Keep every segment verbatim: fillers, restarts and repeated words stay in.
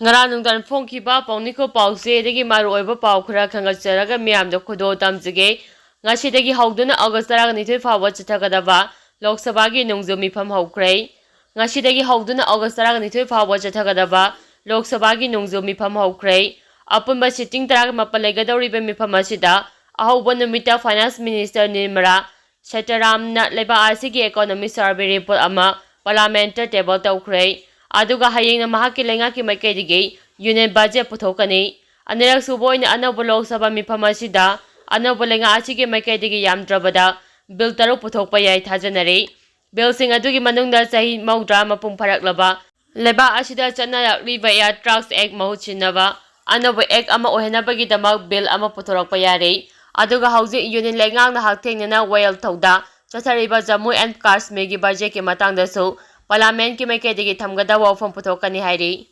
ꯉꯔꯥꯡ ꯅꯨꯡꯗꯥꯡ ꯐꯣꯡꯈꯤꯕ ꯄꯥꯎꯅꯤꯈꯣ ꯄꯥꯎꯆꯦꯗꯒꯤ ꯃꯔꯨꯑꯣꯏꯕ ꯄꯥꯎ ꯈꯔ ꯈꯪꯒꯠꯆꯔꯒ ꯃꯤꯌꯥꯝꯗ ꯈꯨꯗꯣꯜ ꯇꯝꯖꯒꯦ꯫ ꯉꯁꯤꯗꯒꯤ ꯍꯧꯗꯨꯅ ꯑꯣꯒꯁ ꯇꯔꯥꯅꯤꯊꯣꯏ ꯐꯥꯎꯕ ꯆꯠꯊꯒꯗꯕ ꯂꯣꯛ ꯁꯚꯥꯒꯤ ꯅꯣꯡꯖꯨ ꯃꯤꯐꯝ ꯍꯧꯈ꯭ꯔꯦ꯫ ꯉꯁꯤꯗꯒꯤ ꯍꯧꯗꯨꯅ ꯑꯣꯒꯁ ꯇꯔꯥꯅꯤꯊꯣꯏ ꯐꯥꯎꯕ ꯆꯠꯊꯒꯗꯕ ꯂꯣꯛ ꯁꯚꯥꯒꯤ ꯅꯣꯡꯖꯨ ꯃꯤꯐꯝ ꯍꯧꯈ꯭ꯔꯦ꯫ ꯑꯄꯨꯟꯕ ꯁꯤꯇꯤꯡ ꯇꯔꯥꯃꯥꯄꯜ ꯂꯩꯒꯗꯧꯔꯤꯕ ꯃꯤꯐꯝ ꯑꯁꯤꯗ ꯑꯍꯧꯕ ꯅꯨꯃꯤꯠꯇ ꯐꯥꯏꯅꯥꯟꯁ ꯃꯤꯅꯤꯁꯇꯔ ꯅꯤꯔꯃꯂꯥ ꯁꯤꯇꯥꯔꯥꯃꯟꯅ ꯂꯩꯕꯥꯛ ꯑꯁꯤꯒꯤ ꯏꯀꯣꯅꯣꯃꯤ ꯁꯔꯚꯦ ꯔꯤꯄꯣꯔꯠ ꯑꯃ ꯄꯥꯔꯂꯤꯌꯥꯃꯦꯟꯠꯇ ꯇꯦꯕꯜ ꯇꯧꯈ꯭ꯔꯦ꯫ ꯑꯗꯨꯒ ꯍꯌꯦꯡꯅ ꯃꯍꯥꯛꯀꯤ ꯂꯩꯉꯥꯛꯀꯤ ꯃꯥꯏꯀꯩꯗꯒꯤ ꯌꯨꯅꯤꯌꯟ ꯕꯖꯦꯠ ꯄꯨꯊꯣꯛꯀꯅꯤ꯫ ꯑꯅꯤꯔꯛ ꯁꯨꯕ ꯑꯣꯏꯅ ꯑꯅꯧꯕ ꯂꯣꯛ ꯁꯚꯥ ꯃꯤꯐꯝ ꯑꯁꯤꯗ ꯑꯅꯧꯕ ꯂꯩꯉꯥꯛ ꯑꯁꯤꯒꯤ ꯃꯥꯏꯀꯩꯗꯒꯤ ꯌꯥꯝꯗ꯭ꯔꯕꯗ ꯕꯤꯜ ꯇꯔꯨꯛ ꯄꯨꯊꯣꯛꯄ ꯌꯥꯏ ꯊꯥꯖꯅꯔꯤ꯫ ꯕꯤꯜꯁꯤꯡ ꯑꯗꯨꯒꯤ ꯃꯅꯨꯡꯗ ꯆꯍꯤ ꯃꯧꯗ꯭ꯔꯥ ꯃꯄꯨꯡ ꯐꯥꯔꯛꯂꯕ ꯂꯩꯕꯥꯛ ꯑꯁꯤꯗ ꯆꯠꯅꯔꯛꯂꯤꯕ ꯏꯌꯥꯔ ꯗ꯭ꯔꯒꯁ ꯑꯦꯛ ꯃꯍꯨꯠ ꯁꯤꯟꯅꯕ ꯑꯅꯧꯕ ꯑꯦꯛ ꯑꯃ ꯑꯣꯏꯍꯟꯅꯕꯒꯤꯗꯃꯛ ꯕꯤꯜ ꯑꯃ ꯄꯨꯊꯣꯔꯛꯄ ꯌꯥꯔꯦ꯫ ꯑꯗꯨꯒ ꯍꯧꯖꯤꯛ ꯌꯨꯅꯤꯌꯟ ꯂꯩꯉꯥꯛꯅ ꯍꯛꯊꯦꯡꯅꯅ ꯋꯥꯌꯦꯜ ꯊꯧꯗ ꯆꯠꯊꯔꯤꯕ ꯖꯝꯃꯨ ꯑꯦꯟ ꯀꯥꯁꯃꯤꯔꯒꯤ ꯕꯖꯦꯠꯀꯤ ꯃꯇꯥꯡꯗꯁꯨ ꯄꯥꯔꯂꯤꯌꯥꯃꯦꯟꯠꯀꯤ ꯃꯥꯏꯀꯩꯗꯒꯤ ꯊꯝꯒꯗꯕ ꯋꯥꯐꯝ ꯄꯨꯊꯣꯛꯀꯅꯤ ꯍꯥꯏꯔꯤ꯫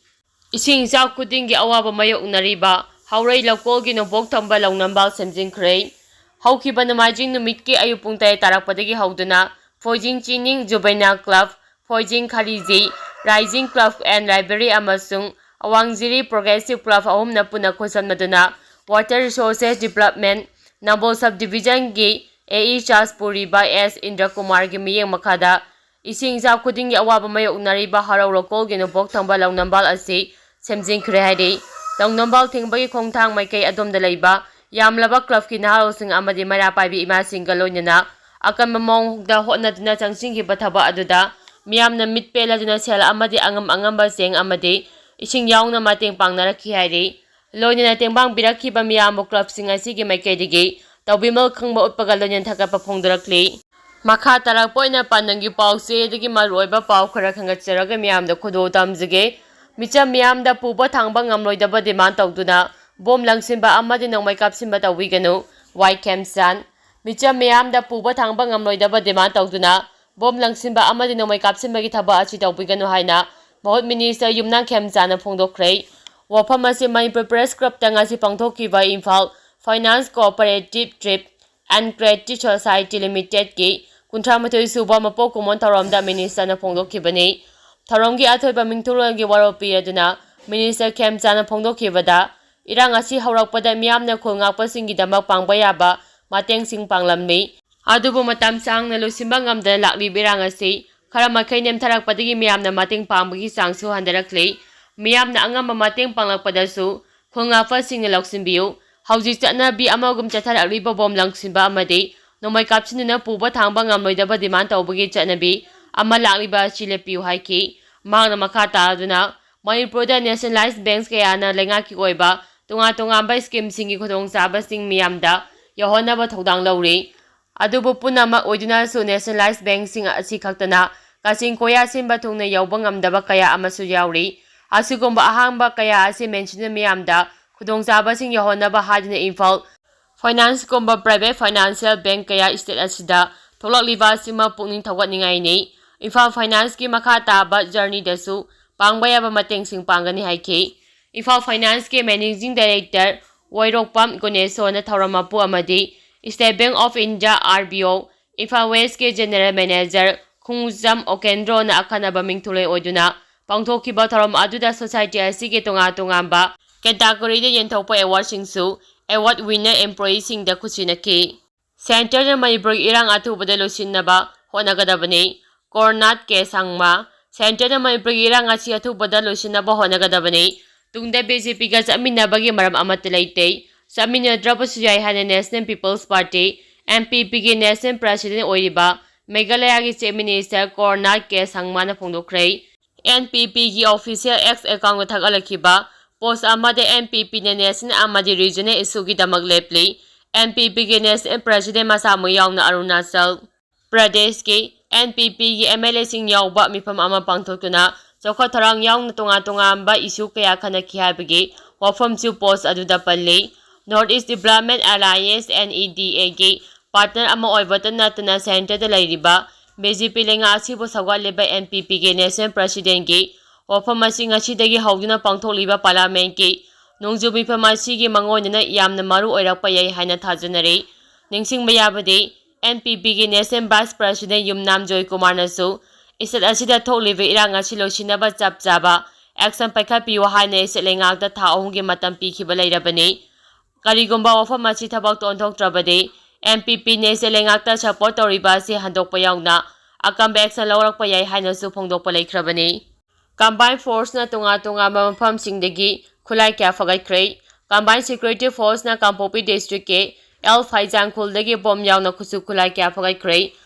ꯏꯁꯤꯡ ꯏꯆꯥꯎ ꯈꯨꯗꯤꯡꯒꯤ ꯑꯋꯥꯕ ꯃꯥꯌꯣꯛꯅꯔꯤꯕ ꯍꯥꯎꯔꯩ ꯂꯧꯀꯣꯜꯒꯤ ꯅꯣꯡꯄꯣꯛ ꯊꯪꯕ ꯂꯧꯅꯝꯕꯥꯜ ꯁꯦꯝꯖꯤꯟꯈ꯭ꯔꯦ꯫ ꯍꯧꯈꯤꯕ ꯅꯣꯡꯃꯥꯏꯖꯤꯡ ꯅꯨꯃꯤꯠꯀꯤ ꯑꯌꯨꯛ ꯄꯨꯡ ꯇꯔꯦꯠ ꯇꯥꯔꯛꯄꯗꯒꯤ ꯍꯧꯗꯨꯅ ꯐꯣꯏꯖꯤꯡ ꯆꯤꯅꯤꯡ ꯖꯨꯕꯦꯅꯥꯏꯜ ꯀ꯭ꯂꯕ, ꯐꯣꯏꯖꯤꯡ ꯈꯔꯤꯖꯤ, ꯔꯥꯏꯖꯤꯡ ꯀ꯭ꯂꯕ ꯑꯦꯟ ꯂꯥꯏꯕ꯭ꯔꯦꯔꯤ ꯑꯃꯁꯨꯡ ꯑꯋꯥꯡꯖꯤꯔꯤ ꯄ꯭ꯔꯣꯒ꯭ꯔꯦꯁꯤꯚ ꯀ꯭ꯂꯕ ꯑꯍꯨꯝꯅ ꯄꯨꯟꯅ ꯈꯨꯠꯁꯝꯅꯗꯨꯅ Water Resources Development, Nambol sub ꯗꯤꯕꯤꯖꯟꯒꯤ ꯑꯦ ꯏ ꯆꯥꯁ ꯄꯨꯔꯤꯕ ꯑꯦꯁ ꯏꯟꯗ꯭ꯔꯀꯨꯃꯥꯔꯒꯤ ꯃꯤꯠꯌꯦꯡ ꯃꯈꯥꯗ ꯏꯁꯤꯡ ꯏꯆꯥꯎ ꯈꯨꯗꯤꯡꯒꯤ ꯑꯋꯥꯕ ꯃꯥꯌꯣꯛꯅꯔꯤꯕ ꯍꯥꯎꯔꯩ ꯂꯧꯀꯣꯜꯒꯤ ꯅꯣꯡꯄꯣꯛ ꯊꯪꯕ ꯂꯧꯅꯝꯕꯥꯜ ꯑꯁꯤ ꯁꯦꯝꯖꯤꯟꯈ꯭ꯔꯦ ꯍꯥꯏꯔꯤ꯫ ꯂꯧꯅꯝꯕꯥꯜ ꯊꯤꯡꯕꯒꯤ ꯈꯣꯡꯊꯥꯡ ꯃꯥꯏꯀꯩ ꯑꯗꯣꯝꯗ ꯂꯩꯕ ꯌꯥꯝꯂꯕ ꯀ꯭ꯂꯕꯀꯤ ꯅꯍꯥꯔꯣꯜꯁꯤꯡ ꯑꯃꯗꯤ ꯃꯩꯔꯥ ꯄꯥꯏꯕꯤ ꯏꯃꯥꯁꯤꯡꯒ ꯂꯣꯏꯅꯅ ꯑꯀꯟꯕ ꯃꯑꯣꯡꯗ ꯍꯣꯠꯅꯗꯨꯅ ꯆꯪꯁꯤꯟꯈꯤꯕ ꯊꯕꯛ ꯑꯗꯨꯗ ꯃꯤꯌꯥꯝꯅ ꯃꯤꯠ ꯄꯦꯜꯂꯗꯨꯅ ꯁꯦꯜ ꯑꯃꯗꯤ ꯑꯉꯝ ꯑꯉꯝꯕ ꯆꯦꯡ ꯑꯃꯗꯤ ꯏꯁꯤꯡ ꯌꯥꯎꯅ ꯃꯇꯦꯡ ꯄꯥꯡꯅꯔꯛꯈꯤ ꯍꯥꯏꯔꯤ꯫ ꯂꯣꯏꯅꯅ ꯇꯦꯡꯕꯥꯡ ꯄꯤꯔꯛꯈꯤꯕ ꯃꯤꯌꯥꯝꯕꯨ ꯀ꯭ꯂꯕꯁꯤꯡ ꯑꯁꯤꯒꯤ ꯃꯥꯏꯀꯩꯗꯒꯤ ꯇꯧꯕꯤꯃꯜ ꯈꯪꯕ ꯎꯠꯄꯒ ꯂꯣꯏꯅꯅ ꯊꯥꯒꯠꯄ ꯐꯣꯡꯗꯣꯔꯛꯂꯤ꯫ ꯃꯈꯥ ꯇꯥꯔꯛꯄ ꯑꯣꯏꯅ ꯄꯥꯟꯗꯝꯒꯤ ꯄꯥꯎꯆꯦꯗꯒꯤ ꯃꯔꯨꯑꯣꯏꯕ ꯄꯥꯎ ꯈꯔ ꯈꯪꯒꯠꯆꯔꯒ ꯃꯤꯌꯥꯝꯗ ꯈꯨꯗꯣꯜ ꯇꯝꯖꯒꯦ꯫ ꯃꯤꯆꯝ ꯃꯤꯌꯥꯝꯗ ꯄꯨꯕ ꯊꯥꯡꯕ ꯉꯝꯂꯣꯏꯗꯕ ꯗꯤꯃꯥꯟ ꯇꯧꯗꯨꯅ ꯕꯣꯝ ꯂꯪꯁꯤꯟꯕ ꯑꯃꯗꯤ ꯅꯣꯡꯃꯩ ꯀꯥꯞꯁꯤꯟꯕ ꯇꯧꯕꯤꯒꯅꯨ, ꯋꯥꯏ ꯈꯦꯝꯆꯥꯟ꯫ ꯃꯤꯆꯝ ꯃꯤꯌꯥꯝꯗ ꯄꯨꯕ ꯊꯥꯡꯕ ꯉꯝꯂꯣꯏꯗꯕ ꯗꯤꯃꯥꯟ ꯇꯧꯗꯨꯅ ꯕꯣꯝ ꯂꯪꯁꯤꯟꯕ ꯑꯃꯗꯤ ꯅꯣꯡꯃꯩ ꯀꯥꯞꯁꯤꯟꯕꯒꯤ ꯊꯕꯛ ꯑꯁꯤ ꯇꯧꯕꯤꯒꯅꯨ ꯍꯥꯏꯅ ꯃꯍꯨꯠ ꯃꯤꯅꯤꯁꯇꯔ ꯌꯨꯝꯅꯥꯝ ꯈꯦꯝꯆꯥꯟꯅ ꯐꯣꯡꯗꯣꯛꯈ꯭ꯔꯦ꯫ ꯋꯥꯐꯝ ꯑꯁꯤ ꯃꯅꯤꯄꯨꯔ ꯄ꯭ꯔꯦꯁ ꯀ꯭ꯂꯕꯇ ꯉꯁꯤ ꯄꯥꯡꯊꯣꯛꯈꯤꯕ Imphal finance cooperative trip and creative society ꯂꯤꯃꯤꯇꯦꯗꯀꯤ ꯀꯨꯟꯊ꯭ꯔꯥ ꯃꯥꯊꯣꯏ ꯁꯨꯕ ꯃꯄꯣꯛ ꯀꯨꯝꯑꯣꯟ ꯊꯧꯔꯝꯗ ꯃꯤꯅꯤꯁꯇꯔꯅ ꯐꯣꯡꯗꯣꯛꯈꯤꯕꯅꯤ꯫ ꯊꯧꯔꯝꯒꯤ ꯑꯊꯣꯏꯕ ꯃꯤꯡꯊꯣꯜꯒꯤ ꯋꯥꯔꯣꯜ ꯄꯤꯔꯗꯨꯅ ꯃꯤꯅꯤꯁꯇꯔ ꯈꯦꯝꯆꯥꯟꯅ ꯐꯣꯡꯗꯣꯛꯈꯤꯕꯗ, ꯏꯔꯥꯡ ꯑꯁꯤ ꯍꯧꯔꯛꯄꯗ ꯃꯤꯌꯥꯝꯅ ꯈꯨꯜ ꯉꯥꯛꯄꯁꯤꯡꯒꯤꯗꯃꯛ ꯄꯥꯡꯕ ꯌꯥꯕ ꯃꯇꯦꯡꯁꯤꯡ ꯄꯥꯡꯂꯝꯃꯤ꯫ ꯑꯗꯨꯕꯨ ꯃꯇꯝ ꯁꯥꯡꯅ ꯂꯣꯏꯁꯤꯟꯕ ꯉꯝꯗꯅ ꯂꯥꯛꯂꯤꯕ ꯏꯔꯥꯡ ꯑꯁꯤ ꯈꯔ ꯃꯈꯩ ꯅꯦꯝꯊꯔꯛꯄꯗꯒꯤ ꯃꯤꯌꯥꯝꯅ ꯃꯇꯦꯡ ꯄꯥꯡꯕꯒꯤ ꯆꯥꯡꯁꯨ ꯍꯟꯊꯔꯛꯂꯤ꯫ ꯃꯤꯌꯥꯝꯅ ꯑꯉꯝꯕ ꯃꯇꯦꯡ ꯄꯥꯡꯂꯛꯄꯗꯁꯨ ꯈꯨꯜ ꯉꯥꯛꯄꯁꯤꯡꯅ ꯂꯧꯁꯤꯟꯕꯤꯌꯨ꯫ ꯍꯧꯖꯤꯛ ꯆꯠꯅꯕꯤ ꯑꯃꯒꯨꯝ ꯆꯠꯊꯔꯛꯂꯤꯕ ꯕꯣꯝ ꯂꯪꯁꯤꯟꯕ ꯑꯃꯗꯤ ꯅꯣꯡꯃꯩ ꯀꯥꯞꯁꯤꯟꯗꯨꯅ ꯄꯨꯕ ꯊꯥꯡꯕ ꯉꯝꯂꯣꯏꯗꯕ ꯗꯤꯃꯥꯟ ꯇꯧꯕꯒꯤ ꯆꯠꯅꯕꯤ ꯑꯃ ꯂꯥꯛꯂꯤꯕ ꯑꯁꯤ ꯂꯦꯞꯄꯤꯌꯨ ꯍꯥꯏꯈꯤ꯫ ꯃꯍꯥꯛꯅ ꯃꯈꯥ ꯇꯥꯗꯨꯅ, ꯃꯅꯤꯄꯨꯔꯗ nationalized banks ꯀꯌꯥꯅ ꯂꯩꯉꯥꯛꯀꯤ ꯑꯣꯏꯕ ꯇꯣꯉꯥꯟ ꯇꯣꯉꯥꯟꯕ scheme ꯁꯤꯡꯒꯤ ꯈꯨꯗꯣꯡꯆꯥꯕꯁꯤꯡ ꯃꯤꯌꯥꯝꯗ ꯌꯧꯍꯟꯅꯕ ꯊꯧꯗꯥꯡ ꯂꯧꯔꯤ꯫ ꯑꯗꯨꯕꯨ ꯄꯨꯝꯅꯃꯛ ꯑꯣꯏꯗꯨꯅꯁꯨ nationalized bank ꯁꯤꯡ ꯑꯁꯤ ꯈꯛꯇꯅ ꯀꯥꯆꯤꯟ ꯀꯣꯌꯥ ꯁꯤꯟꯕ ꯊꯨꯡꯅ ꯌꯧꯕ ꯉꯝꯗꯕ ꯀꯌꯥ ꯑꯃꯁꯨ ꯌꯥꯎꯔꯤ꯫ ꯑꯁꯤꯒꯨꯝꯕ ꯑꯍꯥꯡꯕ ꯀꯌꯥ ꯑꯁꯤ ꯃꯦꯟꯁꯤꯟꯗꯨꯅ ꯃꯤꯌꯥꯝꯗ ꯈꯨꯗꯣꯡꯆꯥꯕꯁꯤꯡ ꯌꯧꯍꯟꯅꯕ ꯍꯥꯏꯗꯨꯅ ꯏꯝꯐꯥꯜ Finance ꯀꯨꯝꯕ private financial bank ꯀꯌꯥ state ꯑꯁꯤꯗ ꯊꯣꯛꯂꯛꯂꯤꯕ ꯑꯁꯤꯃꯛ ꯄꯨꯛꯅꯤꯡ ꯊꯧꯒꯠꯅꯤꯡꯉꯥꯏꯅꯤ꯫ ꯏꯝꯐꯥꯜ Finance ꯀꯤ ꯃꯈꯥ ꯇꯥꯕ journey ꯗꯁꯨ ꯄꯥꯡꯕ ꯌꯥꯕ ꯃꯇꯦꯡꯁꯤꯡ ꯄꯥꯡꯒꯅꯤ ꯍꯥꯏꯈꯤ꯫ ꯏꯝꯐꯥꯜ Finance ꯀꯤ managing director ꯋꯥꯏꯔꯣꯛꯄꯝ ꯒꯨꯅꯦꯁꯣꯔꯅ ꯊꯧꯔꯝ ꯃꯄꯨ ꯑꯃꯗꯤ State Bank of India, R B O, Imphal West ꯀꯤ general manager ꯈꯣꯡꯖꯝ ꯑꯣꯀꯦꯟꯗ꯭ꯔꯣꯅ ꯑꯈꯟꯅꯕ ꯃꯤꯡꯊꯣꯜꯂꯣꯏ ꯑꯣꯏꯗꯨꯅ ꯄꯥꯡꯊꯣꯛꯈꯤꯕ ꯊꯧꯔꯝ ꯑꯗꯨꯗ society ꯑꯁꯤꯒꯤ ꯇꯣꯉꯥꯟ ꯇꯣꯉꯥꯟꯕ category ꯗ ꯌꯦꯟꯊꯣꯛꯄ award ꯁꯤꯡꯁꯨ award winner employee ꯁꯤꯡꯗ ꯈꯨꯠꯁꯤꯟꯅꯈꯤ꯫ Centre ꯅ ꯃꯅꯤꯄꯨꯔꯒꯤ ꯏꯔꯥꯡ ꯑꯊꯨꯕꯗ ꯂꯣꯏꯁꯤꯟꯅꯕ ꯍꯣꯠꯅꯒꯗꯕꯅꯤ꯫ ꯀꯣꯔꯅꯥꯠ ꯀꯦ ꯁꯪꯃꯥ꯫ Centre ꯅ ꯃꯅꯤꯄꯨꯔꯒꯤ ꯏꯔꯥꯡ ꯑꯁꯤ ꯑꯊꯨꯕꯗ ꯂꯣꯏꯁꯤꯟꯅꯕ ꯍꯣꯠꯅꯒꯗꯕꯅꯤ꯫ ꯇꯨꯡꯗ B J P ꯒ ꯆꯠꯃꯤꯟꯅꯕꯒꯤ ꯃꯔꯝ ꯑꯃꯠꯇ ꯂꯩꯇꯦ꯫ ꯆꯠꯃꯤꯟꯅꯗ꯭ꯔꯕꯁꯨ ꯌꯥꯏ ꯍꯥꯏꯅ National People's Party, N P P ꯒꯤ national president ꯑꯣꯏꯔꯤꯕ ꯃꯦꯘꯥꯂꯌꯥꯒꯤ Chief Minister ꯀꯣꯔꯅꯥꯠ ꯀꯦ ꯁꯪꯃꯥꯅ ꯐꯣꯡꯗꯣꯛꯈ꯭ꯔꯦ꯫ N P P ꯒꯤ official X account ꯗ ꯊꯥꯒꯠꯂꯛꯈꯤꯕ post ꯑꯃꯗ N P P ꯅ national ꯑꯃꯗꯤ regional issue ꯒꯤꯗꯃꯛ ꯂꯦꯞꯂꯤ꯫ N P P ꯒꯤ national president ꯃꯁꯥꯃꯛ ꯌꯥꯎꯅ ꯑꯔꯨꯅꯥꯆꯜ ꯄ꯭ꯔꯗꯦꯁꯀꯤ N P P ꯒꯤ M L A ꯁꯤꯡ ꯌꯥꯎꯕ ꯃꯤꯐꯝ ꯑꯃ ꯄꯥꯡꯊꯣꯛꯇꯨꯅ ꯆꯥꯎꯈꯠ ꯊꯧꯔꯥꯡ ꯌꯥꯎꯅ ꯇꯣꯉꯥꯟ ꯇꯣꯉꯥꯟꯕ issue ꯀꯌꯥ ꯈꯟꯅꯈꯤ ꯍꯥꯏꯕꯒꯤ ꯋꯥꯐꯝꯁꯨ post ꯑꯗꯨꯗ ꯄꯜꯂꯤ꯫ North East Development Alliance, N E D A ꯒꯤ partner ꯑꯃ ꯑꯣꯏꯕꯇ ꯅꯠꯇꯅ centre ꯗ ꯂꯩꯔꯤꯕ B J P ꯂꯩꯉꯥꯛ ꯑꯁꯤꯕꯨ ꯁꯧꯒꯠꯂꯤꯕ N P P ꯒꯤ national president ꯒꯤ ꯋꯥꯐꯝ ꯑꯁꯤ ꯉꯁꯤꯗꯒꯤ ꯍꯧꯗꯨꯅ ꯄꯥꯡꯊꯣꯛꯂꯤꯕ parliament ꯀꯤ ꯅꯣꯡꯖꯨ ꯃꯤꯐꯝ ꯑꯁꯤꯒꯤ ꯃꯥꯡꯑꯣꯏꯅꯅ ꯌꯥꯝꯅ ꯃꯔꯨ ꯑꯣꯏꯔꯛꯄ ꯌꯥꯏ ꯍꯥꯏꯅ ꯊꯥꯖꯅꯔꯤ꯫ ꯅꯤꯡꯁꯤꯡꯕ ꯌꯥꯕꯗꯤ, N P P ꯒꯤ national vice president ꯌꯨꯝꯅꯥꯝ ꯖꯣꯏꯀꯨꯃꯥꯔꯅꯁꯨ state ꯑꯁꯤꯗ ꯊꯣꯛꯂꯤꯕ ꯏꯔꯥꯡ ꯑꯁꯤ ꯂꯣꯏꯁꯤꯟꯅꯕ ꯆꯞ ꯆꯥꯕ action ꯄꯥꯏꯈꯠꯄꯤꯌꯨ ꯍꯥꯏꯅ ꯏꯁꯦ ꯂꯩꯉꯥꯛꯇ ꯊꯥ ꯑꯍꯨꯝꯒꯤ ꯃꯇꯝ ꯄꯤꯈꯤꯕ ꯂꯩꯔꯕꯅꯤ꯫ ꯀꯔꯤꯒꯨꯝꯕ ꯋꯥꯐꯝ ꯑꯁꯤ ꯊꯕꯛꯇ ꯑꯣꯟꯊꯣꯛꯇ꯭ꯔꯕꯗꯤ, M P P ꯅ ꯏꯁꯦ ꯂꯩꯉꯥꯛꯇ support ꯇꯧꯔꯤꯕ ꯑꯁꯤ ꯍꯟꯗꯣꯛꯄ ꯌꯥꯎꯅ ꯑꯀꯟꯕ action ꯂꯧꯔꯛꯄ ꯌꯥꯏ ꯍꯥꯏꯅꯁꯨ ꯐꯣꯡꯗꯣꯛꯄ ꯂꯩꯈ꯭ꯔꯕꯅꯤ꯫ Combined Force ꯅ ꯇꯣꯉꯥꯟ ꯇꯣꯉꯥꯟꯕ ꯃꯐꯝꯁꯤꯡꯗꯒꯤ ꯈꯨꯠꯂꯥꯏ ꯀꯌꯥ ꯐꯒꯠꯈ꯭ꯔꯦ꯫ Combined Security Force ꯅ ꯀꯥꯡꯄꯣꯛꯄꯤ district ꯀꯤ ꯑꯦꯜ ꯐꯥꯏꯖꯥꯡꯈꯣꯜꯗꯒꯤ ꯕꯣꯝ ꯌꯥꯎꯅ ꯈꯨꯠꯁꯨ ꯈꯨꯠꯂꯥꯏ ꯀꯌꯥ ꯐꯒꯠꯈ꯭ꯔꯦ꯫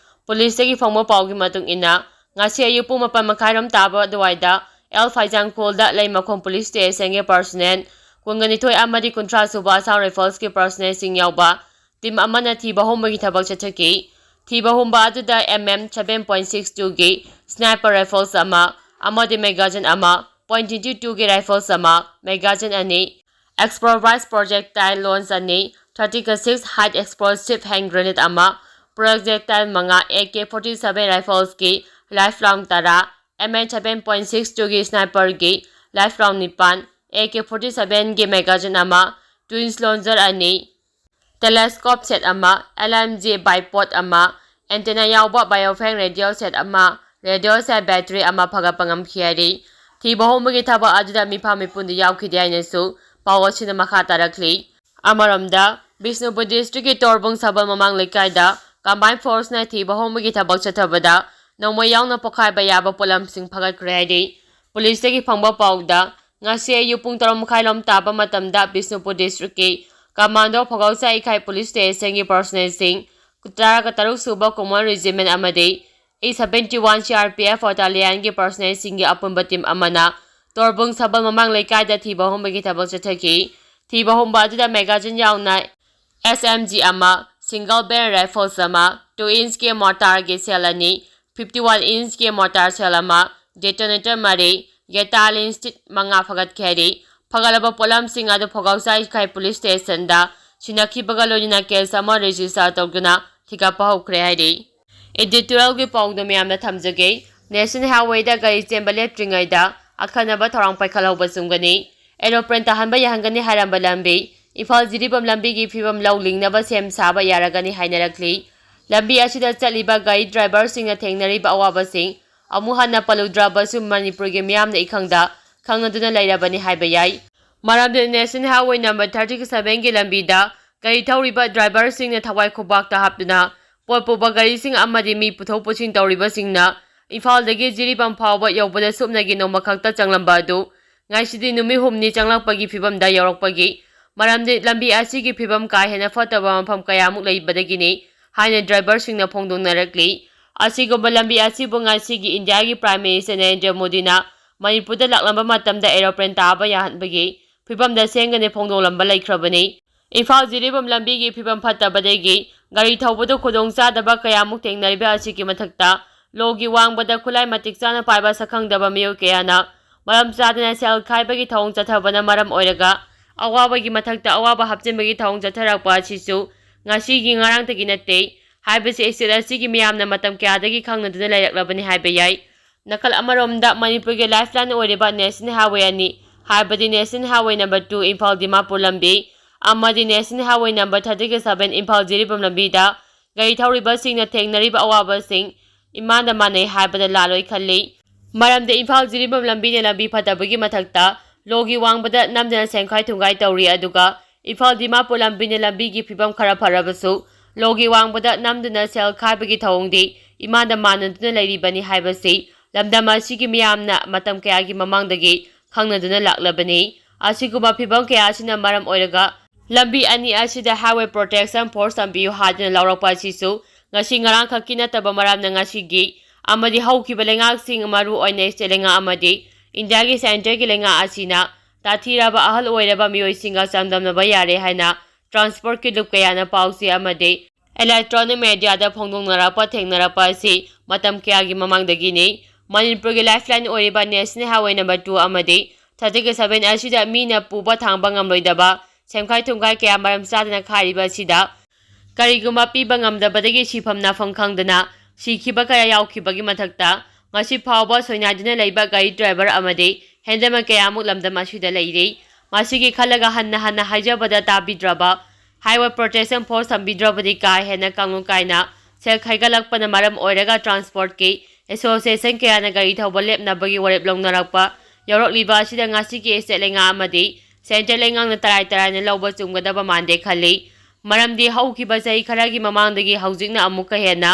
Police ꯇꯒꯤ ꯐꯪꯕ ꯄꯥꯎꯒꯤ ꯃꯇꯨꯡ ꯏꯟꯅ, ꯉꯁꯤ ꯑꯌꯨꯛ ꯄꯨꯡ ꯃꯥꯄꯟ ꯃꯈꯥꯏꯔꯣꯝ ꯇꯥꯕ ꯑꯗꯨꯋꯥꯏꯗ ꯑꯦꯜ ꯐꯥꯏꯖꯥꯡꯈꯣꯜꯗ ꯂꯩꯃꯈꯣꯡ Police Station ꯒꯤ personnel ꯀꯨꯟꯒ ꯅꯤꯊꯣꯏ ꯑꯃꯗꯤ ꯀꯨꯟꯊ꯭ꯔꯥ ꯁꯨꯕ Assam Rifles ꯀꯤ personnel ꯁꯤꯡ ꯌꯥꯎꯕ team ꯑꯃꯅ ꯊꯤꯕ ꯍꯨꯝꯕꯒꯤ ꯊꯕꯛ ꯆꯠꯊꯈꯤ꯫ ꯊꯤꯕ ꯍꯨꯝꯕ ꯑꯗꯨꯗ M M seven point six two ꯒꯤ sniper rifles ꯑꯃ ꯑꯃꯗꯤ magazine ꯑꯃ, point twenty two ꯒꯤ rifles ꯑꯃ, magazine ꯑꯅꯤ, improvised projectile launch ꯑꯅꯤ, thirty six height explosive hand grenade ꯑꯃ, projectile ꯃꯉꯥ, A K forty seven rifles ꯀꯤ live round ꯇꯔꯥ, M M seven point six two ꯒꯤ sniper ꯒꯤ live round ꯅꯤꯄꯥꯟ, A K forty seven ꯒꯤ magazine ꯑꯃ, twins launcher ꯑꯅꯤ, telescope set ꯑꯃ, L M G bipod ꯑꯃ, antenna ꯌꯥꯎꯕ Baofeng radio set ꯑꯃ, radio set battery ꯑꯃ ꯐꯒꯠꯄ ꯉꯝꯈꯤ ꯍꯥꯏꯔꯤ꯫ ꯊꯤꯕ ꯍꯨꯝꯕꯒꯤ ꯊꯕꯛ ꯑꯗꯨꯗ ꯃꯤꯐꯝ ꯃꯤꯄꯨꯟꯗꯤ ꯌꯥꯎꯈꯤꯗꯦ ꯍꯥꯏꯅꯁꯨ ꯄꯥꯎ ꯑꯁꯤꯅ ꯃꯈꯥ ꯇꯥꯔꯛꯂꯤ꯫ ꯑꯃꯔꯣꯝꯗ, ꯕꯤꯁꯅꯨꯄꯨꯔ district ꯀꯤ ꯇꯣꯔꯕꯨꯡ ꯁꯕꯜ ꯃꯃꯥꯡ ꯂꯩꯀꯥꯏꯗ combined force ꯅ ꯊꯤꯕ ꯍꯨꯝꯕꯒꯤ ꯊꯕꯛ ꯆꯠꯊꯕꯗ ꯅꯣꯡꯃꯩ ꯌꯥꯎꯅ ꯄꯣꯈꯥꯏꯕ ꯌꯥꯕ ꯄꯣꯠꯂꯝꯁꯤꯡ ꯐꯒꯠꯈ꯭ꯔꯦ ꯍꯥꯏꯔꯤ꯫ Police ꯇꯒꯤ ꯐꯪꯕ ꯄꯥꯎꯗ, ꯉꯁꯤ ꯑꯌꯨꯛ ꯄꯨꯡ ꯇꯔꯨꯛ ꯃꯈꯥꯏ ꯂꯣꯝ ꯇꯥꯕ ꯃꯇꯝꯗ ꯕꯤꯁꯅꯨꯄꯨꯔ district ꯀꯤ commando ꯐꯒꯧꯁꯥ ꯏꯀꯥꯏ police station ꯒꯤ personnel ꯁꯤꯡ ꯇꯔꯥꯒ ꯇꯔꯨꯛ ꯁꯨꯕ Command Regiment ꯑꯃꯗꯤ E seventy one C R P F battalion ꯒꯤ personnel ꯁꯤꯡꯒꯤ ꯑꯄꯨꯟꯕ team ꯑꯃꯅ ꯇꯣꯔꯕꯨꯡ ꯁꯕꯜ ꯃꯃꯥꯡ ꯂꯩꯀꯥꯏꯗ ꯊꯤꯕ ꯍꯨꯝꯕꯒꯤ ꯊꯕꯛ ꯆꯠꯊꯈꯤ꯫ ꯊꯤꯕ ꯍꯨꯝꯕ ꯑꯗꯨꯗ magazine ꯌꯥꯎꯅ S M G ꯑꯃ, single barrel rifles ꯑꯃ, two inch ꯀꯤ mortar ꯒꯤ shell ꯑꯅꯤ, fifty one inch ꯀꯤ mortar shell ꯑꯃ, detonator ꯃꯔꯤ, guitar stick ꯃꯉꯥ ꯐꯒꯠꯈꯤ ꯍꯥꯏꯔꯤ꯫ ꯐꯒꯠꯂꯕ ꯄꯣꯠꯂꯝꯁꯤꯡ ꯑꯗꯨ ꯐꯒꯧꯁꯥ ꯏꯀꯥꯏ police station ꯗ ꯁꯤꯟꯅꯈꯤꯕꯒ ꯂꯣꯏꯅꯅ case ꯑꯃ register ꯇꯧꯗꯨꯅ ꯊꯤꯒꯠꯄ ꯍꯧꯈ꯭ꯔꯦ ꯍꯥꯏꯔꯤ꯫ Editorial ꯒꯤ ꯄꯥꯎꯗ ꯃꯌꯥꯝꯗ ꯊꯝꯖꯒꯦ꯫ National Highway ꯗ ꯒꯥꯔꯤ ꯆꯦꯟꯕ ꯂꯦꯞꯇ꯭ꯔꯤꯉꯩꯗ ꯑꯈꯟꯅꯕ ꯊꯧꯔꯥꯡ ꯄꯥꯏꯈꯠꯍꯧꯕ ꯆꯨꯝꯒꯅꯤ꯫ Aeroplane ꯇꯥꯍꯟꯕ ꯌꯥꯍꯟꯒꯅꯤ ꯍꯥꯏꯔꯝꯕ ꯂꯝꯕꯤ, ꯏꯝꯐꯥꯜ ꯖꯤꯔꯤꯕꯥꯝ ꯂꯝꯕꯤꯒꯤ ꯐꯤꯕꯝ ꯂꯧ ꯂꯤꯡꯅꯕ ꯁꯦꯝ ꯁꯥꯕ ꯌꯥꯔꯒꯅꯤ ꯍꯥꯏꯅꯔꯛꯂꯤ꯫ ꯂꯝꯕꯤ ꯑꯁꯤꯗ ꯆꯠꯂꯤꯕ ꯒꯥꯔꯤ driver ꯁꯤꯡꯅ ꯊꯦꯡꯅꯔꯤꯕ ꯑꯋꯥꯕꯁꯤꯡ ꯑꯃꯨꯛ ꯍꯟꯅ ꯄꯜꯂꯨꯗ꯭ꯔꯕꯁꯨ ꯃꯅꯤꯄꯨꯔꯒꯤ ꯃꯤꯌꯥꯝꯅ ꯏꯈꯪꯗ ꯈꯪꯅꯗꯨꯅ ꯂꯩꯔꯕꯅꯤ ꯍꯥꯏꯕ ꯌꯥꯏ꯫ ꯃꯔꯝꯗꯤ National Highway number thirty seven ꯒꯤ ꯂꯝꯕꯤꯗ ꯒꯥꯔꯤ ꯊꯧꯔꯤꯕ driver ꯁꯤꯡꯅ ꯊꯋꯥꯏ ꯈꯨꯕꯥꯛꯇ ꯍꯥꯞꯇꯨꯅ ꯄꯣꯠ ꯄꯨꯕ ꯒꯥꯔꯤꯁꯤꯡ ꯑꯃꯗꯤ ꯃꯤ ꯄꯨꯊꯣꯛ ꯄꯨꯁꯤꯟ ꯇꯧꯔꯤꯕꯁꯤꯡꯅ ꯏꯝꯐꯥꯜꯗꯒꯤ ꯖꯤꯔꯤꯕꯥꯝ ꯐꯥꯎꯕ ꯌꯧꯕꯗ ꯁꯨꯞꯅꯒꯤ ꯅꯣꯡꯃ ꯈꯛꯇ ꯆꯪꯂꯝꯕ ꯑꯗꯨ ꯉꯁꯤꯗꯤ ꯅꯨꯃꯤꯠ ꯍꯨꯝꯅꯤ ꯆꯪꯂꯛꯄꯒꯤ ꯐꯤꯕꯝꯗ ꯌꯧꯔꯛꯄꯒꯤ ꯃꯔꯝꯗꯤ ꯂꯝꯕꯤ ꯑꯁꯤꯒꯤ ꯐꯤꯕꯝ ꯀꯥ ꯍꯦꯟꯅ ꯐꯠꯇꯕ ꯃꯐꯝ ꯀꯌꯥꯃꯨꯛ ꯂꯩꯕꯗꯒꯤꯅꯤ ꯍꯥꯏꯅ driver ꯁꯤꯡꯅ ꯐꯣꯡꯗꯣꯛꯅꯔꯛꯂꯤ꯫ ꯑꯁꯤꯒꯨꯝꯕ ꯂꯝꯕꯤ ꯑꯁꯤꯕꯨ ꯉꯁꯤꯒꯤ ꯏꯟꯗꯤꯌꯥꯒꯤ Prime Minister ꯅꯔꯦꯟꯗ꯭ꯔ ꯃꯣꯗꯤꯅ ꯃꯅꯤꯄꯨꯔꯗ ꯂꯥꯛꯂꯝꯕ ꯃꯇꯝꯗ aeroplane ꯇꯥꯕ ꯌꯥꯍꯟꯕꯒꯤ ꯐꯤꯕꯝꯗ ꯁꯦꯝꯒꯅꯤ ꯐꯣꯡꯗꯣꯛꯂꯝꯕ ꯂꯩꯈ꯭ꯔꯕꯅꯤ꯫ ꯏꯝꯐꯥꯜ ꯖꯤꯔꯤꯕꯥꯝ ꯂꯝꯕꯤꯒꯤ ꯐꯤꯕꯝ ꯐꯠꯇꯕꯗꯒꯤ ꯒꯥꯔꯤ ꯊꯧꯕꯗ ꯈꯨꯗꯣꯡꯆꯥꯗꯕ ꯀꯌꯥꯃꯨꯛ ꯊꯦꯡꯅꯔꯤꯕ ꯑꯁꯤꯒꯤ ꯃꯊꯛꯇ ꯂꯣꯒꯤ ꯋꯥꯡꯕꯗ ꯈꯨꯠꯂꯥꯏ ꯃꯇꯤꯛ ꯆꯥꯅ ꯄꯥꯏꯕ ꯁꯛꯈꯪꯗꯕ ꯃꯤꯑꯣꯏ ꯀꯌꯥꯅ ꯃꯔꯝ ꯆꯥꯗꯅ ꯁꯦꯜ ꯈꯥꯏꯕꯒꯤ ꯊꯧꯑꯣꯡ ꯆꯠꯊꯕꯅ ꯃꯔꯝ ꯑꯣꯏꯔꯒ ꯑꯋꯥꯕꯒꯤ ꯃꯊꯛꯇ ꯑꯋꯥꯕ ꯍꯥꯞꯆꯤꯟꯕꯒꯤ ꯊꯧꯑꯣꯡ ꯆꯠꯊꯔꯛꯄ ꯑꯁꯤꯁꯨ ꯉꯁꯤꯒꯤ ꯉꯔꯥꯡꯗꯒꯤ ꯅꯠꯇꯦ ꯍꯥꯏꯕꯁꯤ state ꯑꯁꯤꯒꯤ ꯃꯤꯌꯥꯝꯅ ꯃꯇꯝ ꯀꯌꯥꯗꯒꯤ ꯈꯪꯅꯗꯨꯅ ꯂꯩꯔꯛꯂꯕꯅꯤ ꯍꯥꯏꯕ ꯌꯥꯏ꯫ ꯅꯥꯀꯜ ꯑꯃꯔꯣꯝꯗ ꯃꯅꯤꯄꯨꯔꯒꯤ lifeline ꯑꯣꯏꯔꯤꯕ National Highway ꯑꯅꯤ, ꯍꯥꯏꯕꯗꯤ National Highway number two Imphal Dimapur ꯂꯝꯕꯤ ꯑꯃꯗꯤ National Highway number thirty seven Imphal Jiribam ꯂꯝꯕꯤꯗ ꯒꯥꯔꯤ ꯊꯧꯔꯤꯕꯁꯤꯡꯅ ꯊꯦꯡꯅꯔꯤꯕ ꯑꯋꯥꯕꯁꯤꯡ ꯏꯃꯥꯟꯗ ꯃꯥꯟꯅꯩ ꯍꯥꯏꯕꯗ ꯂꯥꯜꯂꯣꯏ ꯈꯜꯂꯤ꯫ ꯃꯔꯝꯗꯤ ꯏꯝꯐꯥꯜ ꯖꯤꯔꯤꯕꯥꯝ ꯂꯝꯕꯤꯅ ꯂꯝꯕꯤ ꯐꯠꯇꯕꯒꯤ ꯃꯊꯛꯇ ꯂꯣꯒꯤ ꯋꯥꯡꯕꯗ ꯅꯝꯗꯨꯅ ꯁꯦꯝꯈꯥꯏ ꯊꯨꯡꯒꯥꯏ ꯇꯧꯔꯤ, ꯑꯗꯨꯒ ꯏꯝꯐꯥꯜ ꯗꯤꯃꯥꯄꯨꯔ ꯂꯝꯕꯤꯅ ꯂꯝꯕꯤꯒꯤ ꯐꯤꯕꯝ ꯈꯔ ꯐꯔꯕꯁꯨ ꯂꯣꯒꯤ ꯋꯥꯡꯕꯗ ꯅꯝꯗꯨꯅ ꯁꯦꯜ ꯈꯥꯏꯕꯒꯤ ꯊꯧꯑꯣꯡꯗꯤ ꯏꯃꯥꯟꯗ ꯃꯥꯟꯅꯗꯨꯅ ꯂꯩꯔꯤꯕꯅꯤ ꯍꯥꯏꯕꯁꯤ ꯂꯝꯗꯝ ꯑꯁꯤꯒꯤ ꯃꯤꯌꯥꯝꯅ ꯃꯇꯝ ꯀꯌꯥꯒꯤ ꯃꯃꯥꯡꯗꯒꯤ ꯈꯪꯅꯗꯨꯅ ꯂꯥꯛꯂꯕꯅꯤ꯫ ꯑꯁꯤꯒꯨꯝꯕ ꯐꯤꯕꯝ ꯀꯌꯥ ꯑꯁꯤꯅ ꯃꯔꯝ ꯑꯣꯏꯔꯒ ꯂꯝꯕꯤ ꯑꯅꯤ ꯑꯁꯤꯗ Highway Protection Force ꯊꯝꯕꯤꯌꯨ ꯍꯥꯏꯗꯨꯅ ꯂꯥꯎꯔꯛꯄ ꯑꯁꯤꯁꯨ ꯉꯁꯤ ꯉꯔꯥꯡ ꯈꯛꯀꯤ ꯅꯠꯇꯕ ꯃꯔꯝꯅ ꯉꯁꯤꯒꯤ ꯑꯃꯗꯤ ꯍꯧꯈꯤꯕ ꯂꯩꯉꯥꯛꯁꯤꯡ, ꯃꯔꯨ ꯑꯣꯏꯅ state ꯂꯩꯉꯥꯛ ꯑꯃꯗꯤ ꯏꯟꯗꯤꯌꯥꯒꯤ centreꯒꯤ ꯂꯩꯉꯥꯛ ꯑꯁꯤꯅ ꯇꯥꯊꯤꯔꯕ ꯑꯍꯜ ꯑꯣꯏꯔꯕ ꯃꯤꯑꯣꯏꯁꯤꯡꯒ ꯆꯥꯡꯗꯝꯅꯕ ꯌꯥꯔꯦ ꯍꯥꯏꯅ transportꯀꯤ ꯂꯨꯞ ꯀꯌꯥꯅ ꯄꯥꯎꯆꯦ ꯑꯃꯗꯤ electronic mediaꯗ ꯐꯣꯡꯗꯣꯛꯅꯔꯛꯄ ꯊꯦꯡꯅꯔꯛꯄ ꯑꯁꯤ ꯃꯇꯝ ꯀꯌꯥꯒꯤ ꯃꯃꯥꯡꯗꯒꯤꯅꯤ꯫ ꯃꯅꯤꯄꯨꯔꯒꯤ lifeline ꯑꯣꯏꯔꯤꯕ National Highway number two ꯑꯃꯗꯤ thirty seven ꯑꯁꯤꯗ ꯃꯤꯅ ꯄꯨꯕ ꯊꯥꯡꯕ ꯉꯝꯂꯣꯏꯗꯕ ꯁꯦꯝꯈꯥꯏ ꯊꯨꯝꯈꯥꯏ ꯀꯌꯥ ꯃꯔꯝ ꯆꯥꯗꯅ ꯈꯥꯏꯔꯤꯕ ꯑꯁꯤꯗ ꯀꯔꯤꯒꯨꯝꯕ ꯄꯤꯕ ꯉꯝꯗꯕꯗꯒꯤ ꯁꯤꯐꯝ ꯅꯥꯐꯝ ꯈꯪꯗꯅ ꯁꯤꯈꯤꯕ ꯀꯌꯥ ꯌꯥꯎꯈꯤꯕꯒꯤ ꯃꯊꯛꯇ ꯉꯁꯤ ꯐꯥꯎꯕ ꯁꯣꯏꯅꯥꯏꯗꯨꯅ ꯂꯩꯕ ꯒꯥꯔꯤ driver ꯑꯃꯗꯤ handyman ꯀꯌꯥꯃꯨꯛ ꯂꯝꯗꯝ ꯑꯁꯤꯗ ꯂꯩꯔꯤ꯫ ꯃꯁꯤꯒꯤ ꯈꯜꯂꯒ ꯍꯟꯅ ꯍꯟꯅ ꯍꯥꯏꯖꯕꯗ ꯇꯥꯕꯤꯗ꯭ꯔꯕ, Highway Protection Force ꯊꯝꯕꯤꯗ꯭ꯔꯕꯗꯤ ꯀꯥ ꯍꯦꯟꯅ ꯀꯥꯡꯂꯨꯞ ꯀꯥꯏꯅ ꯁꯦꯜ ꯈꯥꯏꯒꯠꯂꯛꯄꯅ ꯃꯔꯝ ꯑꯣꯏꯔꯒ transportꯀꯤ association ꯀꯌꯥꯅ ꯒꯥꯔꯤ ꯊꯧꯕ ꯂꯦꯞꯅꯕꯒꯤ ꯋꯥꯔꯦꯞ ꯂꯧꯅꯔꯛꯄ ꯌꯥꯎꯔꯛꯂꯤꯕ ꯑꯁꯤꯗ ꯉꯁꯤꯒꯤ state ꯂꯩꯉꯥꯛ ꯑꯃꯗꯤ centre ꯂꯩꯉꯥꯛꯅ ꯇꯔꯥꯏ ꯇꯔꯥꯏꯅ ꯂꯧꯕ ꯆꯨꯝꯒꯗꯕ ꯃꯥꯟꯗꯦ ꯈꯜꯂꯤ꯫ ꯃꯔꯝꯗꯤ ꯍꯧꯈꯤꯕ ꯆꯍꯤ ꯈꯔꯒꯤ ꯃꯃꯥꯡꯗꯒꯤ ꯍꯧꯖꯤꯛꯅ ꯑꯃꯨꯛꯀ ꯍꯦꯟꯅ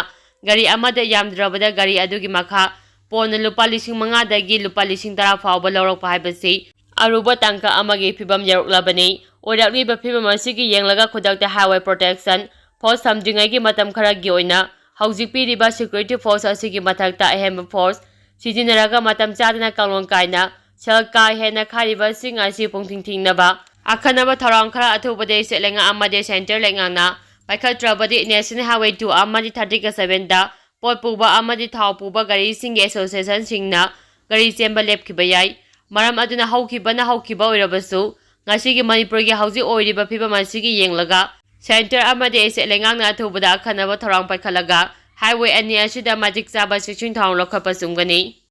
ꯒꯥꯔꯤ ꯑꯃꯗ ꯌꯥꯝꯗ꯭ꯔꯕꯗ ꯒꯥꯔꯤ ꯑꯗꯨꯒꯤ ꯃꯈꯥ ꯄꯣꯟꯅ ꯂꯨꯄꯥ ꯂꯤꯁꯤꯡ ꯃꯉꯥꯗꯒꯤ ꯂꯨꯄꯥ ꯂꯤꯁꯤꯡ ꯇꯔꯥ ꯐꯥꯎꯕ ꯂꯧꯔꯛꯄ ꯍꯥꯏꯕꯁꯤ ꯑꯔꯨꯕ ꯇꯥꯡꯀꯛ ꯑꯃꯒꯤ ꯐꯤꯕꯝ ꯌꯧꯔꯛꯂꯕꯅꯤ꯫ ꯑꯣꯏꯔꯛꯂꯤꯕ ꯐꯤꯕꯝ ꯑꯁꯤꯒꯤ ꯌꯦꯡꯂꯒ ꯈꯨꯗꯛꯇ highway protection force ꯊꯝꯗ꯭ꯔꯤꯉꯩꯒꯤ ꯃꯇꯝ ꯈꯔꯒꯤ ꯑꯣꯏꯅ ꯍꯧꯖꯤꯛ ꯄꯤꯔꯤꯕ security force ꯑꯁꯤꯒꯤ ꯃꯊꯛꯇ ꯑꯍꯦꯟꯕ force ꯁꯤꯖꯤꯟꯅꯔꯒ ꯃꯇꯝ ꯆꯥꯗꯅ ꯀꯥꯡꯂꯣꯟ ꯀꯥꯏꯅ ꯁꯦꯜ ꯀꯥ ꯍꯦꯟꯅ ꯈꯥꯏꯔꯤꯕꯁꯤꯡ ꯑꯁꯤ ꯄꯨꯡꯊꯤꯡ ꯊꯤꯡꯅꯕ ꯑꯈꯟꯅꯕ ꯊꯧꯔꯥꯡ ꯈꯔ ꯑꯊꯨꯕꯗ state ꯂꯩꯉꯥꯛ ꯑꯃꯗꯤ centre ꯂꯩꯉꯥꯛꯅ ꯄꯥꯏꯈꯠꯇ꯭ꯔꯕꯗꯤ National Highway two ꯑꯃꯗꯤ thirty sevenꯗ ꯄꯣꯠ ꯄꯨꯕ ꯑꯃꯗꯤ ꯊꯥꯎ ꯄꯨꯕ ꯒꯥꯔꯤꯁꯤꯡꯒꯤ associationꯁꯤꯡꯅ ꯒꯥꯔꯤ ꯆꯦꯟꯕ ꯂꯦꯞꯈꯤꯕ ꯌꯥꯏ꯫ ꯃꯔꯝ ꯑꯗꯨꯅ ꯍꯧꯈꯤꯕꯅ ꯍꯧꯈꯤꯕ ꯑꯣꯏꯔꯕꯁꯨ ꯉꯁꯤꯒꯤ ꯃꯅꯤꯄꯨꯔꯒꯤ ꯍꯧꯖꯤꯛ ꯑꯣꯏꯔꯤꯕ ꯐꯤꯕꯝ ꯑꯁꯤꯒꯤ ꯌꯦꯡꯂꯒ centre ꯑꯃꯗꯤ state ꯂꯩꯉꯥꯛꯅ ꯑꯊꯨꯕꯗ ꯑꯈꯟꯅꯕ ꯊꯧꯔꯥꯡ ꯄꯥꯏꯈꯠꯂꯒ highway ꯑꯅꯤ ꯑꯁꯤꯗ ꯃꯇꯤꯛ ꯆꯥꯕ ꯆꯦꯛꯁꯤꯟ ꯊꯧꯔꯥꯡ ꯂꯧꯈꯠꯄ ꯆꯨꯝꯒꯅꯤ꯫